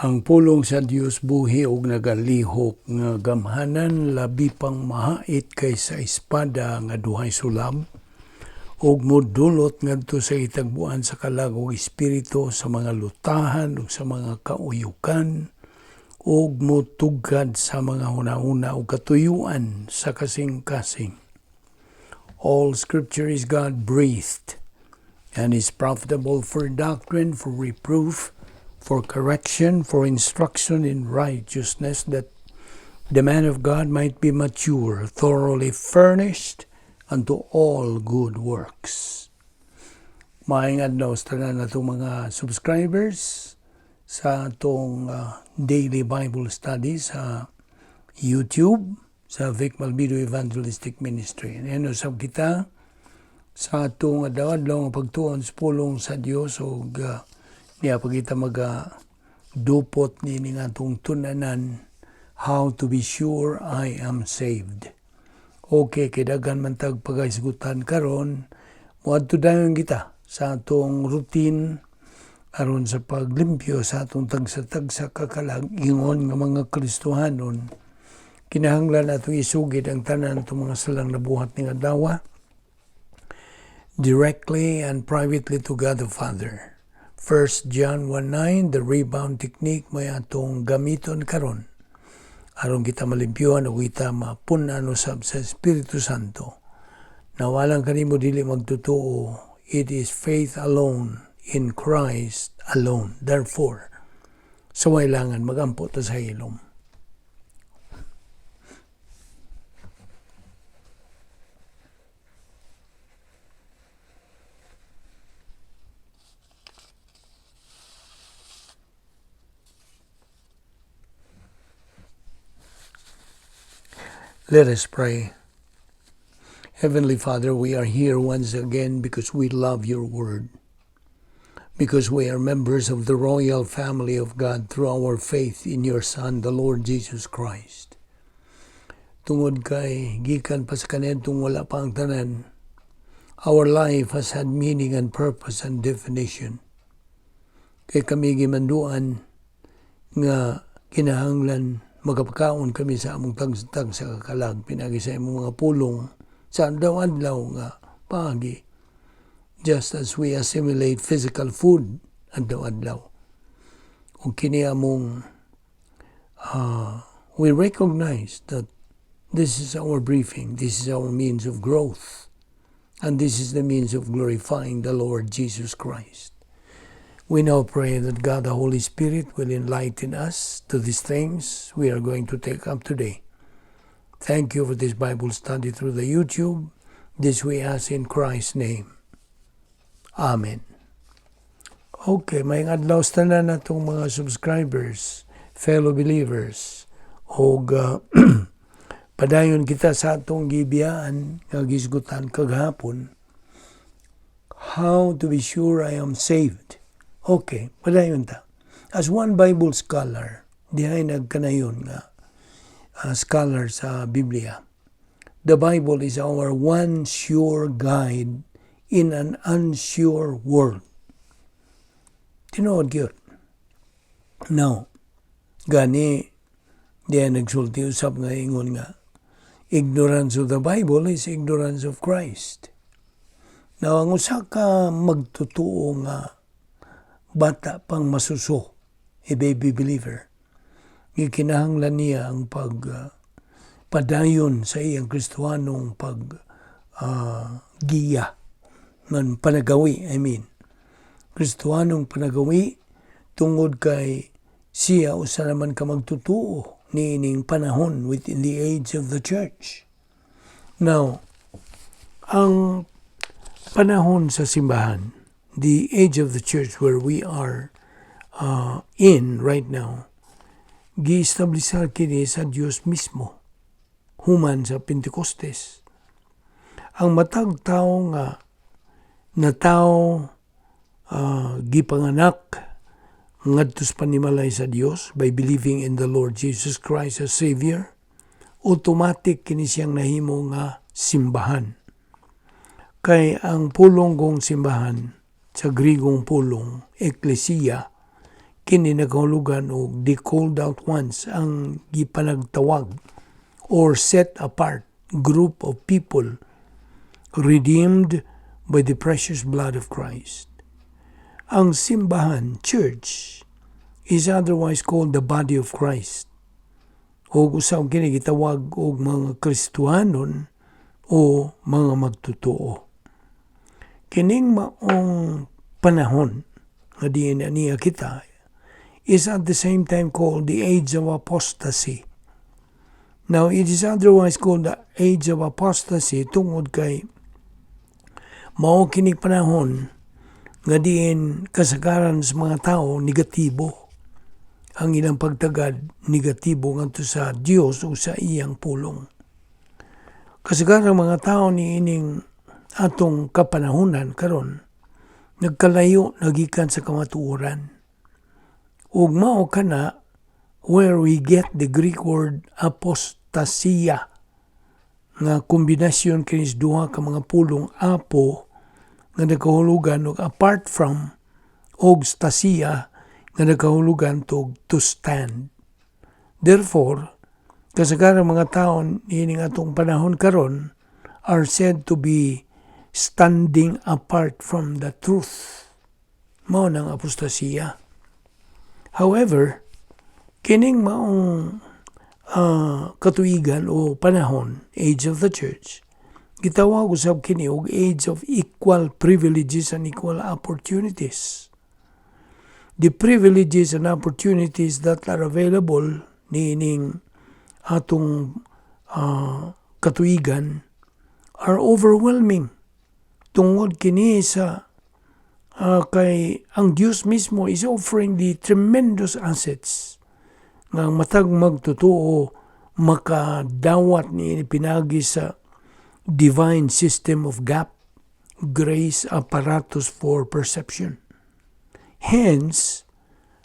Ang pulong sa Dios buhi ug nagalihok nga gamhanan, labi pang mahait kaysa espada nga duhay sulab, ug modulot ngadto sa hitagbuan sa kalag ug espiritu, sa mga lutahan ug sa mga kauyukan, ug motugkad sa mga hunahuna ug katuyuan sa kasing-kasing. All scripture is God-breathed and is profitable for doctrine, for reproof, for correction, for instruction in righteousness, that the man of God might be mature, thoroughly furnished unto all good works. Maayong adlaw sa tanan natong mga subscribers sa atong daily Bible study sa YouTube sa Vic Malvido Evangelistic Ministry. And usab kita sa atong adlaw-adlaw nga pagtuon sa pulong sa Dios ug niya pa kita maga dupot ni atong tun-anan, "How to be Sure I Am Saved." Okay, kay daghan man tag pagahisgutan karon, moadto dayon kita sa atong routine aron sa paglimpyo sa atong tagsa-tagsa kakalag ingon nga mga Kristohanon. Kinahanglan atong isugid ang tanan atong mga salang nabuhat ning adlaw directly and privately to God the Father. 1 John 1:9, the rebound technique, may atong gamiton karon aron kita malimpyuhan ug kita mapun-an usab sa Espiritu Santo. Nawalang kanimo dili magtotoo, it is faith alone in Christ alone. Therefore, sa wailangan magampo ta sa hilom. Let us pray. Heavenly Father, we are here once again because we love your word, because we are members of the royal family of God through our faith in your Son, the Lord Jesus Christ. Tungod kay gikan pa sa kaniadtong wala pa ang tanan, our life has had meaning and purpose and definition. Kay kami gimanduan nga kinahanglan magapakaon kami sa among tagsa sa kakalag pinagi sa imong mga pulong sa adlaw-adlaw nga paagi, just as we assimilate physical food adlaw-adlaw. Ug kini among we recognize that this is our briefing, this is our means of growth, and this is the means of glorifying the Lord Jesus Christ. We now pray that God the Holy Spirit will enlighten us to these things we are going to take up today. Thank you for this Bible study through the YouTube. This we ask in Christ's name. Amen. Okay, maayong adlaw sa tanan natong mga subscribers, fellow believers, og padayon kita sa atong gibiyaan nga gisgutan kagahapon, "How to be Sure I Am Saved." Okay, padayon ta. As one Bible scholar, dihay nagkanayon nga scholar sa Biblia, "The Bible is our one sure guide in an unsure world." Tinuod gyud. Now, gani diya nagsulti usab nga ingon nga ignorance of the Bible is ignorance of Christ. Now, ang usa ka magtotoo nga bata pang masuso, a baby believer, gikinahanglan niya ang pag padayon sa iyang Kristohanong pag giya man panagawi, I mean Kristohanong panagawi, tungod kay siya usa naman ka magtotoo niining panahon within the age of the church. Now, ang panahon sa simbahan, the age of the church where we are in right now, gi-establisar kini sa Dios mismo human sa Pentecostes. Ang matag tao nga na tao gipanganak ngadto sa panimalay sa Dios by believing in the Lord Jesus Christ as Savior, automatic kini siyang nahimo nga simbahan. Kay ang pulong kong simbahan sa Grigong pulong, ecclesia, Kini nagahulugan og the called out ones, ang gipanagtawag or set apart group of people redeemed by the precious blood of Christ. Ang simbahan, church, is otherwise called the body of Christ. O usab kini gitawag og mga Kristohanon o mga magtotoo. Kining maong panahon nga diin niya kita is at the same time called the age of apostasy. Now, it is otherwise called the age of apostasy tungod kay mao kini panahon nga diin kasagaran sa mga tao negatibo ang ilang pagtagad, negatibo ngadto sa Dios o sa iyang pulong. Kasagaran mga tao ni ining atong kapanahunan karon nagkalayo nagikan sa kamatuoran. Ug mao kana where we get the Greek word apostasia, nga kombinasyon kini sa duha ka mga pulong, apo nga nagkahulugan og apart from og stasia nga nagkahulugan tog to stand. Therefore, kasagaran mga tao niining atong panahon karon are said to be standing apart from the truth. Mao nang apostasia. However, kining maong katuigan o panahon, age of the church, gitawag usab kini og age of equal privileges and equal opportunities. The privileges and opportunities that are available niining atong katuigan are overwhelming tungod kini sa kay ang Dios mismo is offering the tremendous assets nga ang matag magtotoo makadawat ni pinagi sa divine system of gap, grace apparatus for perception. Hence,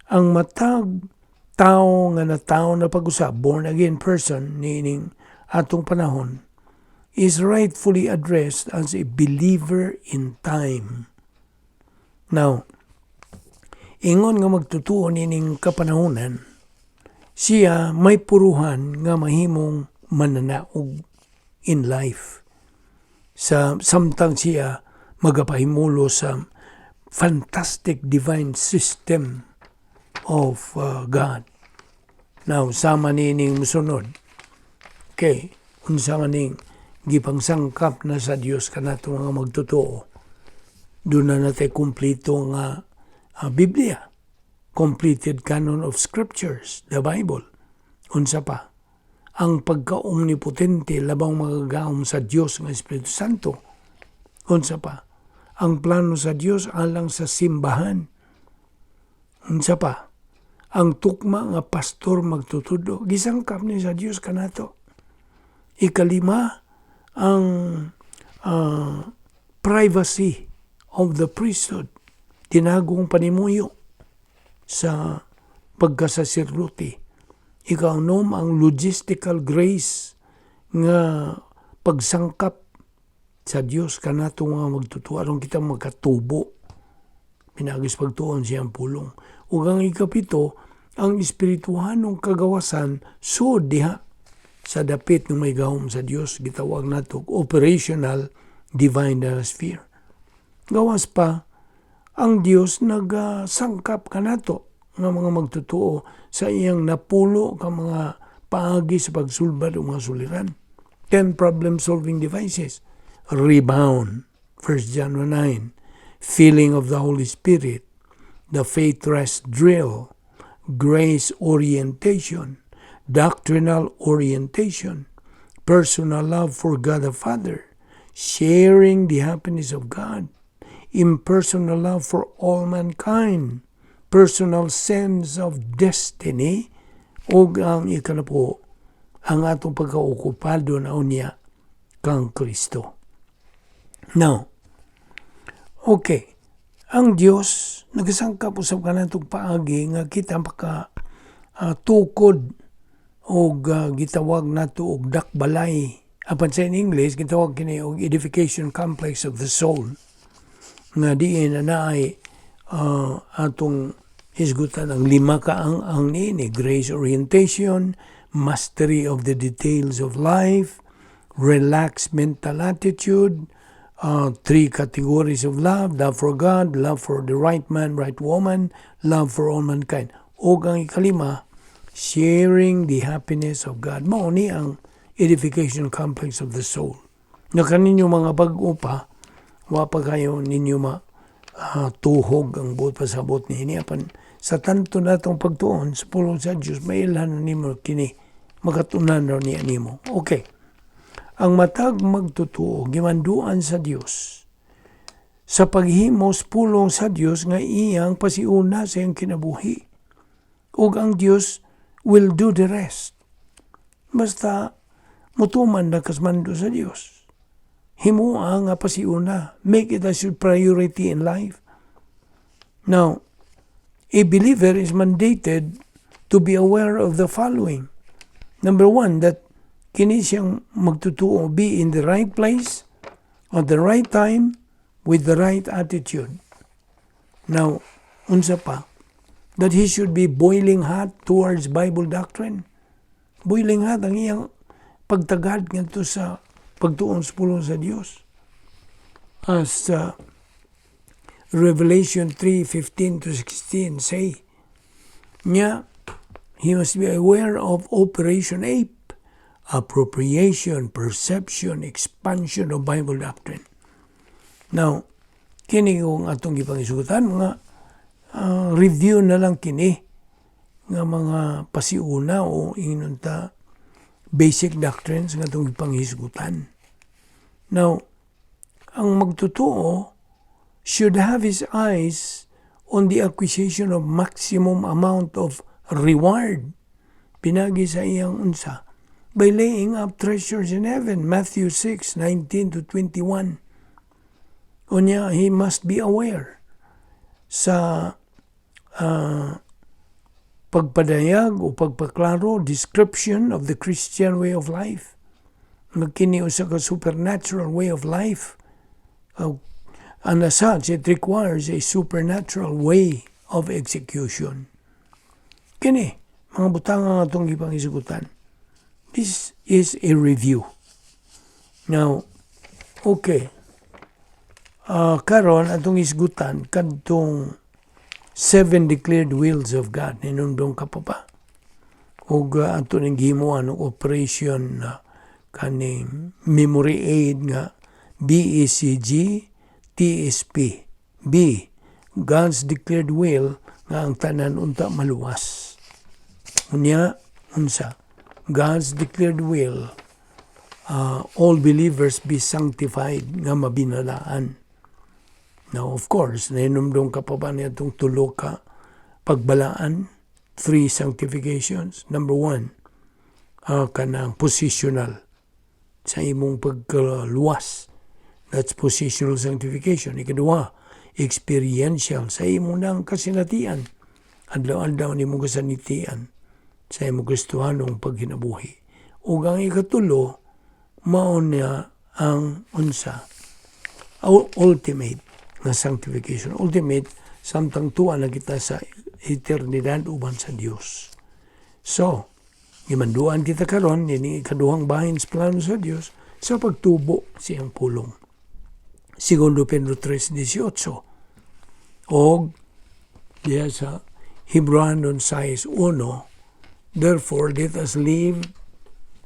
ang matag tao nga natao na pag-usab, born again person niining atong panahon, is rightfully addressed as a believer in time. Now, ingon nga magtotoo nining kapanahonan, siya may puruhan nga mahimong mananaog in life. Sa samtang siya magapahimulo sa fantastic divine system of God. Now, sama nining musunod. Okay, unsa man ning gipangsangkap na sa Dios kanato mga magtotoo. Doon na natay kumpleto nga Biblia. Completed canon of scriptures, the Bible. Unsa pa? Ang pagka-omnipotente, labaw makagagahom sa Dios nga Espiritu Santo. Unsa pa? Ang plano sa Dios alang sa simbahan. Unsa pa? Ang tukma nga pastor magtutudlo. Gisangkap ni sa Dios kanato. Ikalima, ang privacy of the priesthood. Tinagong panimuyo sa pagkasaserdote. Ikaunom, ang logistical grace nga pagsangkap sa Dios kanato nga magtotoo aron kita magkatubo pinagi sa pagtuon siyang pulong. Ug ang ikapito, ang espirituhanong kagawasan sud diha sa dapit ng may gahom sa Dios, gitawag nato operational divine sphere. Gawas pa, ang Dios nagsangkap kanato nga mga magtotoo sa iyang 10 ka mga paagi sa pagsulbad og mga suliran. 10 problem-solving devices. Rebound, 1 John 9, filling of the Holy Spirit, the faith rest drill, grace orientation, doctrinal orientation, personal love for God the Father, sharing the happiness of God, impersonal love for all mankind, personal sense of destiny, ug ang ikanapulo, ang atong pagkaokupado na unya kang Kristo. Now, okay, ang Dios nagasangkap usab kanatong paagi nga kita maka tukod og gitawag nato og dakbalay. Apan sa in English gitawag kini og edification complex of the soul, nga diin na naay atong Hisgutan ang lima ka ang niini: grace orientation, mastery of the details of life, relaxed mental attitude, three categories of love, love for God, love for the right man, right woman, love for all mankind. O ang ikalima, sharing the happiness of God. Mao ni ang edification complex of the soul. Na kaninyo mga bag-o pa, wa pa kayo ninyo ma tuhog ang buot pasabot niini, apan sa tanto natong pagtuon sa pulong sa Dios, mailhan na nimo kini, makatunan raw niya nimo. Okay. Ang matag magtutuo gimanduan sa Dios sa paghimos pulong sa Dios nga iyang pasiuna sa iyang kinabuhi. Ug ang Dios will do the rest. Basta mutuman na kas mando sa Dios. Himua nga pasiuna. Make it as your priority in life. Now, a believer is mandated to be aware of the following. Number one, that kini siyang magtutuo be in the right place, at the right time, with the right attitude. Now, unsa pa? That he should be boiling hot towards Bible doctrine. Boiling hot ang iyang pagtagad ngadto sa pagtuon sa pulong sa Dios. As Revelation 3:15 to 16 say, niya, he must be aware of Operation APE, appropriation, perception, expansion of Bible doctrine. Now, kini kung atong gipangisugutan, mga review na lang kini nga mga pasiuna o ingnon ta basic doctrines nga atong gipanghisgutan. Now, ang magtotoo should have his eyes on the acquisition of maximum amount of reward pinagi sa iyang unsa? By laying up treasures in heaven, Matthew 6:19 to 21. Unya, he must be aware sa pagpadayag o pagpaklaro, description of the Christian way of life. Nga kini usa ka supernatural way of life. And as such, it requires a supernatural way of execution. Kini, mga butang nga atong gipangisugutan. This is a review. Now, okay. Karon atong isgutan kadtong seven declared wills of God. Ninumdum ka pa ba? Ug ato ning gihimuan og operation na kaning memory aid nga BECG TSP. B. God's declared will nga ang tanan unta maluwas. Unya, unsa? God's declared will, all believers be sanctified, nga mabinalaan. Now, of course, nahinumdum ka pa ba niya itong tulo ka pagbalaan? Three sanctifications. Number one, kanang positional sa imong pagkaluwas. That's positional sanctification. Ikaduha, experiential sa imong nang kasinatian. Adlaw-adlaw nimong kasanitian sa imong Kristohanong pagkinabuhi. Ug ang ikatulo, mao niya ang unsa? Ultimate nga sanctification. Ultimate, samtang tuwa na kita sa eternidad uban sa Dios. So, gimanduan kita karon ini ikaduhang bahin sa plano sa Dios sa pagtubo siyang pulong. Segundo Pedro 3:18 og diya sa Hebreanon 6:1, "Therefore let us leave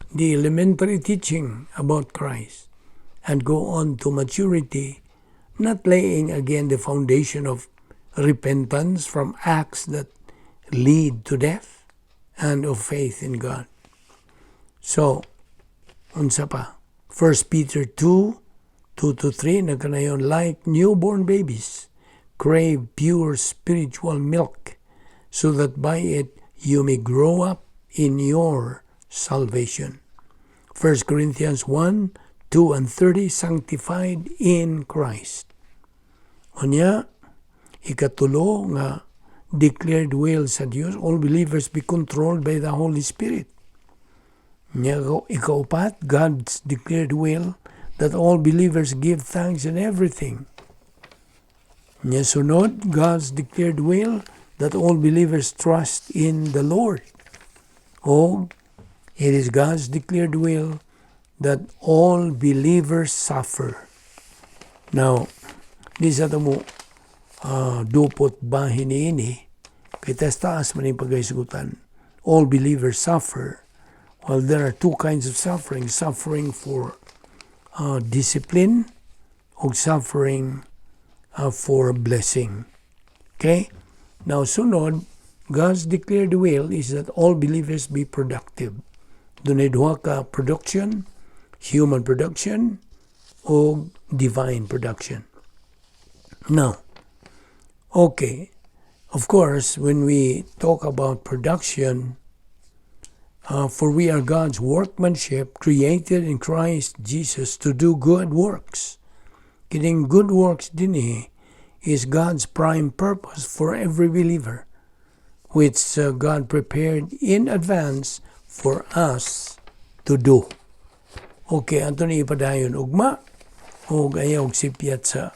the elementary teaching about Christ and go on to maturity, not laying again the foundation of repentance from acts that lead to death and of faith in God." So, unsa pa? 1 Peter 2, 2 to 3, nagkanayon, "Like newborn babies, crave pure spiritual milk, so that by it you may grow up in your salvation." 1 Corinthians 1, 2 and 30, sanctified in Christ. Unya, ikatulo nga declared will sa Dios, all believers be controlled by the Holy Spirit. Nya, ikaupat, God's declared will that all believers give thanks in everything. Nya sunod, God's declared will that all believers trust in the Lord. O it is God's declared will that all believers suffer. Now, di sa mo dupot bahin niini, kay taas man yung pagkaisugutan. All believers suffer. Well, there are two kinds of suffering. Suffering for discipline o suffering for blessing. Okay? Now, sunod, God's declared will is that all believers be productive. Dunay duha ka production, human production o divine production. Now, okay, of course, when we talk about production, for we are God's workmanship, created in Christ Jesus to do good works. Kining good works dinhi is God's prime purpose for every believer, which God prepared in advance for us to do. Okay, ato ni ipadayon ugma og ayaw sipyat sa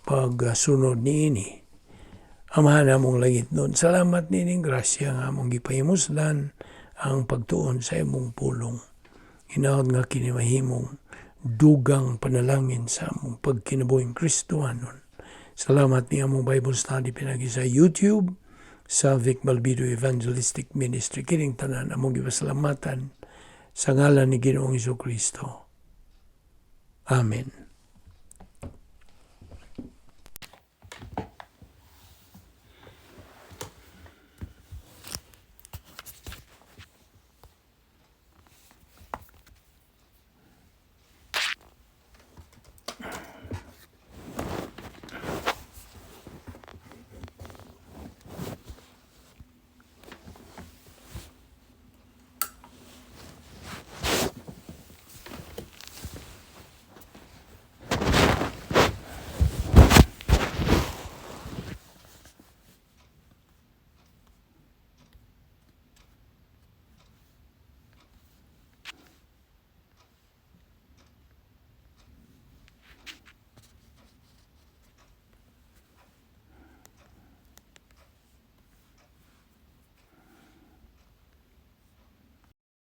pagsunod niini. Amahan namong langitnon, salamat nining grasya nga among gipahimuslan ang pagtuon sa imong pulong. Hinaot nga kini mahimong dugang panalangin sa among pagkinabuhing Kristohanon. Salamat ni among Bible study pinagi sa YouTube, sa Vic Malbido Evangelistic Ministry. Kining tanan among gipasalamatan sa ngalan ni Ginoong Kristo. Amen.